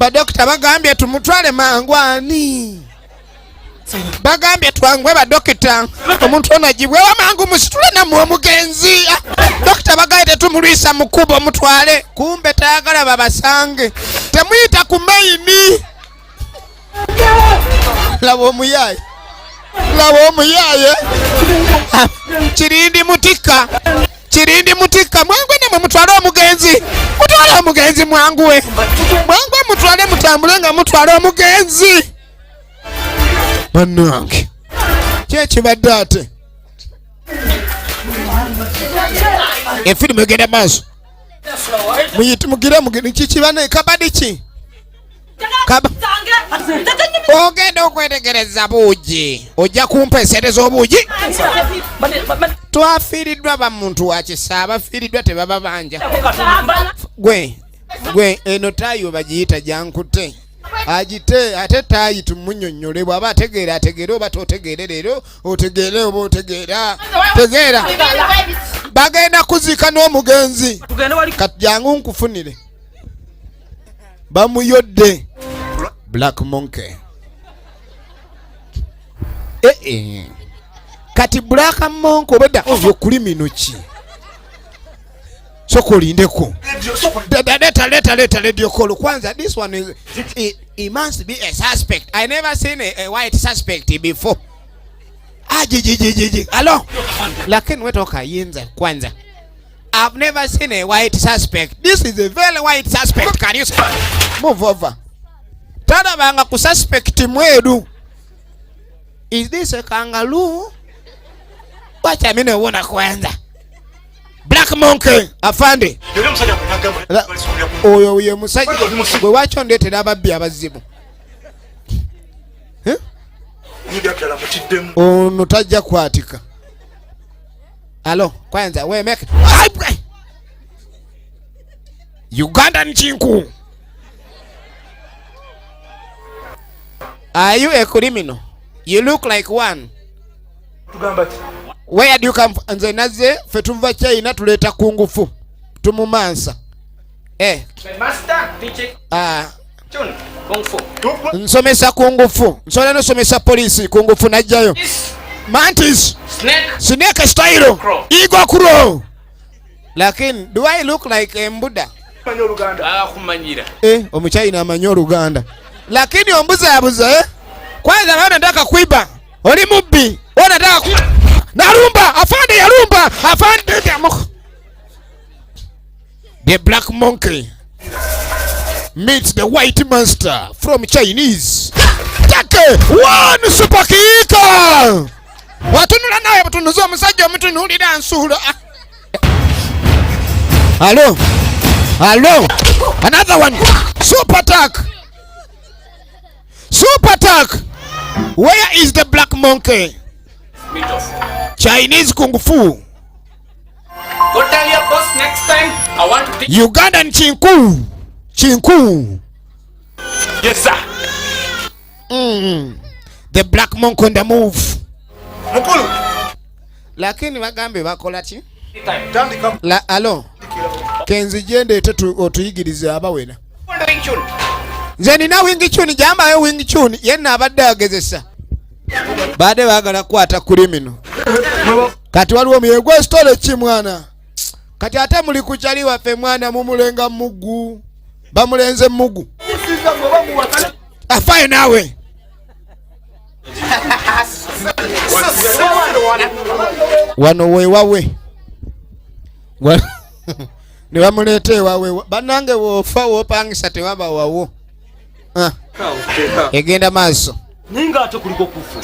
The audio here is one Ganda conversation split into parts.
Badokita bagambye tumutwale mangu. Ani bagambye twangwe? Badokita, omuntu ono agibwewa mangu, musitule nammwe omugenzi. Ah, dokita bagambye tetumulwisa mu kkubo, mutwale. Kumbe tayagala babasange, temuyita ku main. Laba omuyaye, laba omuyaye. Kirindi mutikka, kirindi mutikka. Mwangwe namwe, mutwale omugenzi, mutwale omugenzi, mwanguwe, mwangwe, mutwale, mutambule nga mutwale omugenzi. Bannange, kyekibadde ate efirimu egenda maaso. Muyite mugire mugire kikibane kabadi ki Kaba. Ogenda okwetegereza buugi, ojja kumpa esente z'obuugi. Twafiiriddwa bamuntu wa kisa, abafiiriddwa tebaba banja. Gwe gwe, eno taayi we bagiyita jankute agite ate taayi tumunyonnyole. Bw'aba ategeera ategeere, oba totegeere leero otegeere, oba otegeera tegeera. Bagenda kuziika n'omugenzi. Kati jangu nkufunire. Bamuyodde Black Monkey. Eh, eh. Kati Black Monkey obedda oyo criminal ki? Soko olindeko. Leta, leta, leta radio call kwanza. This one is he must be a suspect. I never seen a white suspect before. Ajijijijiji, alo, lakini wetoka yinza kwanza. I've never seen a white suspect. This is a very white suspect. Can you move over? Talabanga ku suspect mweru. Is this a kangaroo? Wacha mimi niona kwanza. Black Monkey, afande. Oyo ye musajja gwe wakyo ndeetera ababbi abazibu. Eh? Ono tajja kwatika. Alo, kwanza we make Ugandan chinku. Are you a criminal? You look like one. Where do you come from? Nze naze ffe tuva China, tuleeta kung fu. Tumumansa. Eh. Master teaching Ah, Chun Kung Fu. Nsomesa kung fu. Nsobola nosomesa poliisi kung fu najjayo. This Mantis. snake. Snake style. Crow. Eagle crow. Lakini do I look like a Buddha? Bakumanyira. Eh, omuchina amanyi Oluganda. Lakini ombuzaabuza, eh? Kwanza wewe unataka kuiba. Oli mubbi. Wewe unataka ku... Narumba, afande yarumba, afande. The Black Monkey meets the white monster from Chinese. Take one super kick. Watunula nawe butunuzi omusajja omutunuulira nsuula. Ah. Hello. Hello. Another one. Super attack. Super attack. Where is the Black Monkey? Meet off. Chinese Kung Fu. Go tell your boss next time I want to teach. Ugandan Chinku. Chinku. Yes, sir. The Black Monk on the move. Mukulu. Lakini bagambe bakola ki? Time. Tandika. La, alo. Kenzije ndeete otuyigirize abawera. Wing Chun. Nze nina Wing Chun, jambayo Wing Chun yenna abadde agezesa. Baadde baagala kukwata criminal. Kati waliwo omuyegwe story ki mwana? Kati ate muli ku kyali waffe mwana mumulenga muggu. Bamulenze muggu. Afaayo naawe. Wano wewawe. Ne bamuleeta ewawe. Bannange woofa woopangisa tewaba wawo. Ah. Egenda maaso. Ninga ate kuliko kufu.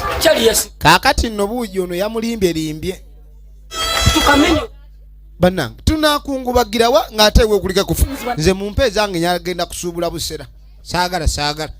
Kaakati nno buugi ono yamulimbye limbye. Tukamenye. Bannange, tunakungubagirawa ng'ate ewe okulika kufu. Nze mumpe ezange, nyagenda kusuubula busera. Saagala, saagala.